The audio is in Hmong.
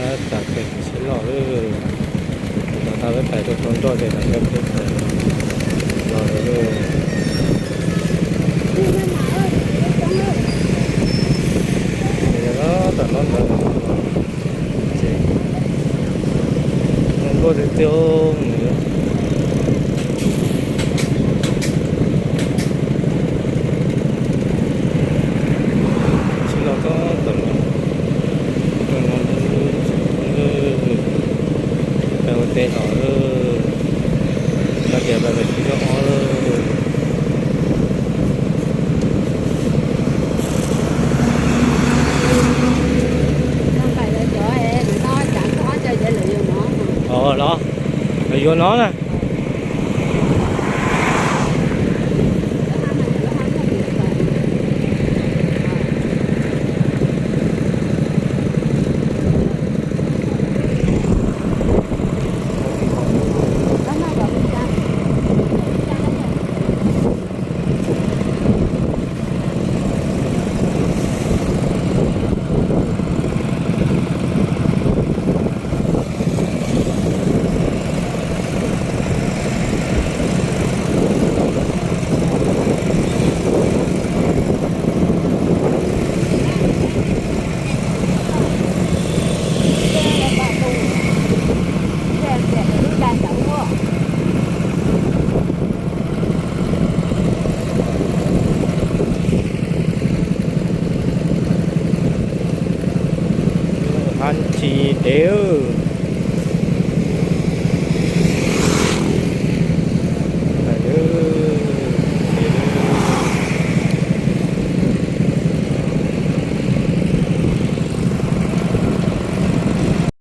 Tam pem sib loj lawm, kuv tau peb pais rau tau nroj ces tam peb pais los lawm. Tam no ntawd ces npluaj tiag tiag. Tsis los txog tom no, tom no peb ua teb los lawm, no ces peb pais tsis nyob ob lawm. Os los, lawv yuav no na. Hab tsis dev.